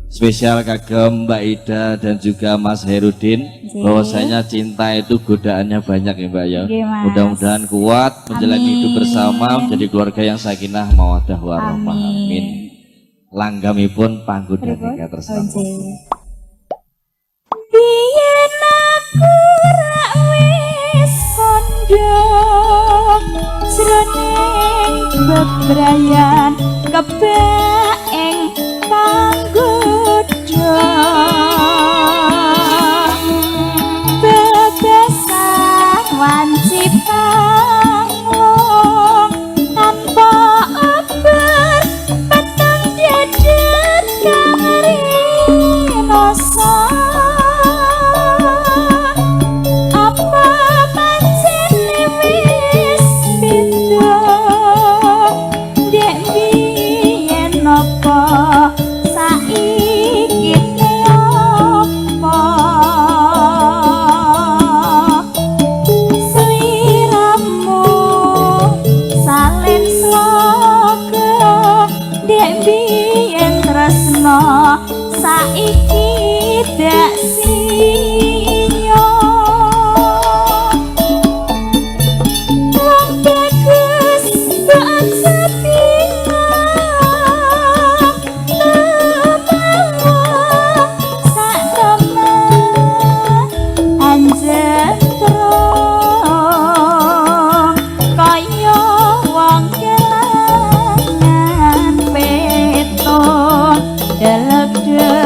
Spesial kagem Mbak Ida dan juga Mas Herudin. Bahwasanya cinta itu godaannya banyak ya, Mbak, ya. Mudah-mudahan kuat menjalani hidup bersama, menjadi keluarga yang sakinah mawadah warahmah. Amin. Langgamipun panggodane katresnan. Biyen aku rak wis kandha jroning bebrayan kebak ing panggoda, bebesan wanci panglung tanpa ober peteng dedet kang rinoso. Apa pancene wis beda dek biyen, apa saiki apa? Sliramu salin sloga dek biyen, tresno saiki dak siyo. Wong bagus mbok aja bingung, sak temen anjetrung kaya wong kelangan petung delek-delek.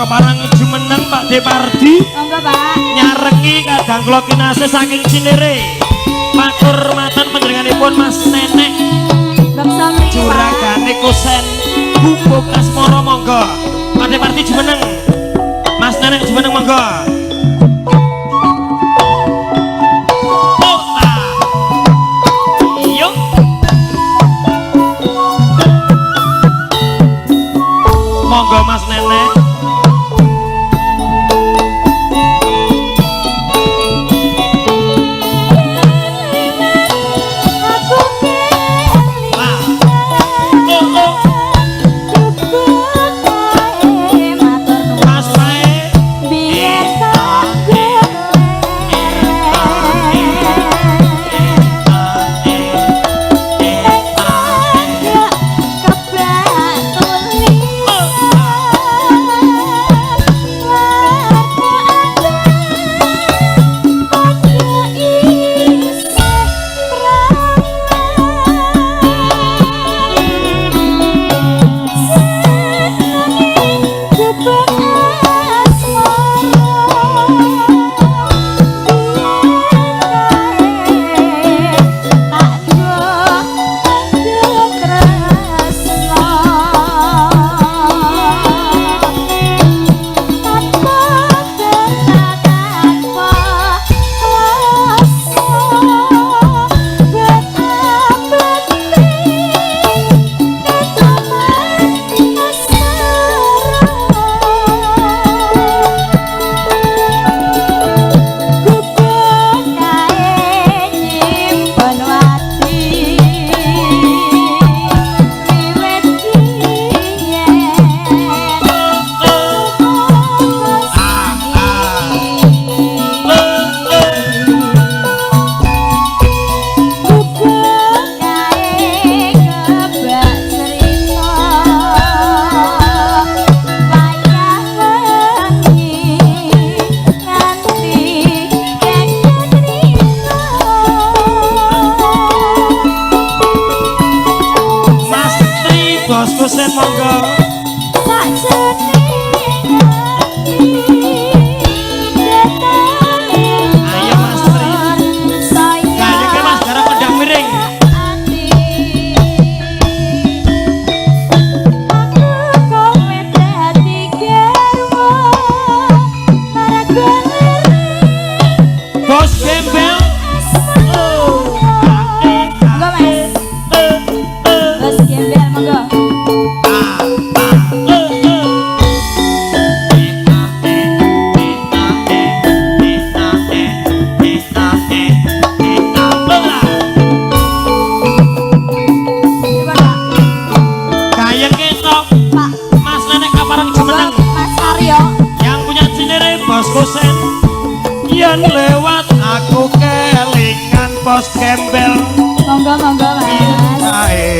Kepareng jumeneng Pak Depardi. Monggo, Pak. Nyarengi kadang kula kinasih saking Cinere. Pakurmatan panjenenganipun Mas Nenek. Beksa mriki, Pak. Juragane Kosen Gubuk Asmara monggo. Pak Depardi jumeneng. Mas Nenek jumeneng monggo. Oh, ah. Yuk. Monggo Mas Nenek. Aku Wah. Oh, oh. Gubuk kae matur nuwun. Mas Pae. Biyen tak golek. Ning cagak kebak tulisan. Warna abang padha isih prawan. Senenge gubuk asmara. Biyen kae tak nggo tandha tresna. Tanpa beta tanpa kloso, betapeti ketuman asmara. Gubuk kae nyimpen wadi wiwit biyen tumeka saiki. Gubuk kae kebak cerita wayah wengi nganti kengken rina. Mas Tri Bos Kosen monggo. Sakjroning ati Ayo, Mas Tri. Saya Gayenge Mas Garap pedang miring. ati aku kowe dadi garwa marga lirik Bos Gembel. Monggo Mas. Bos Gembel monggo. Coba, Pak. Gayenge top. Pak. Mas Nenek kapareng jumeneng. Mas Aryo. Yang punya Cinere Bos Kosen. Yen lewat aku kelingan Bos Gembel. Monggo monggo Mas. Kae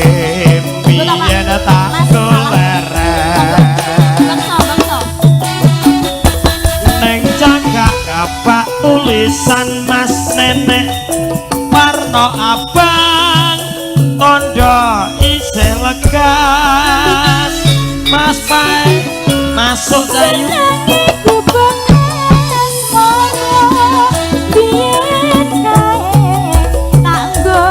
biyen tak Mas, salah. goleren. Bangsa bangsa. Neng cagak kapak tulisan Mas Nenek warna abang tondo isih legan. Mas Pae masuk dayu. Senenge gubuk asmara biyen kae tak nggo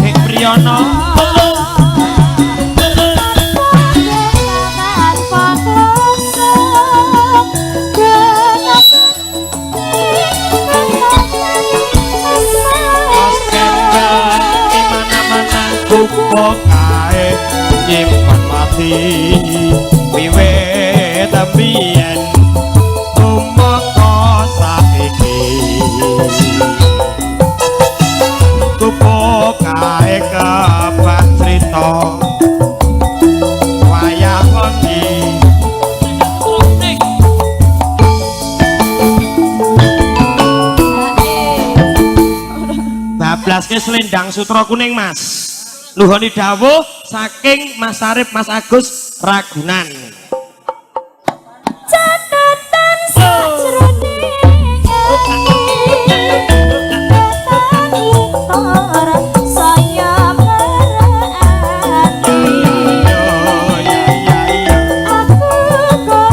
Dek Priyono. Tanpa kloso Bos Gembel di mana-mana gubuk kae nyimpen mati wiwit biyen tumeka saiki. Gubuk kae kebak crita wayah wengi. Bablaske selendang sutra kuning Mas. Nuhoni dawuh saking Mas Arif Mas Agus Ragunan. Catatan sajroning ati datan luntur saya marani. Yo ya ya ya. Aku kowe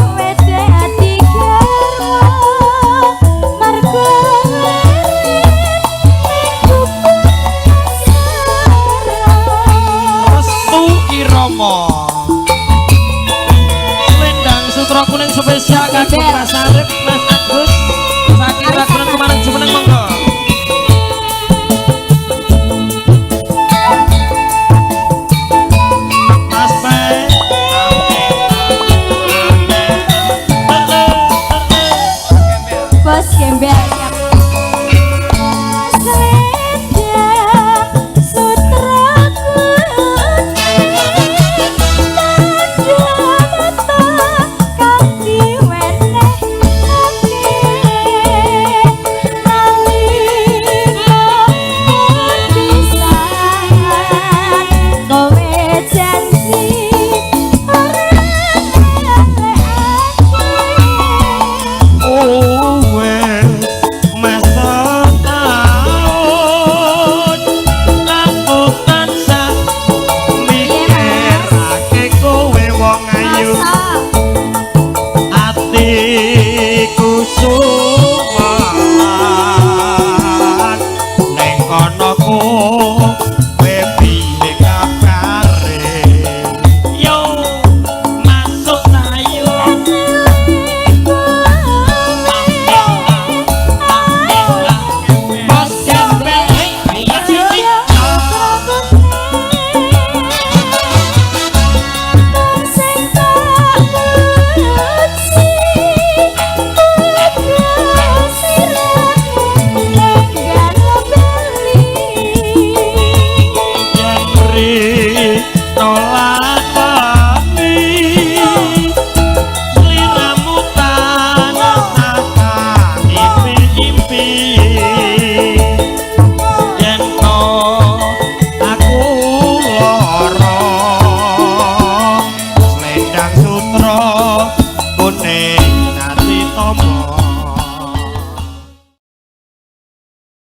Putra.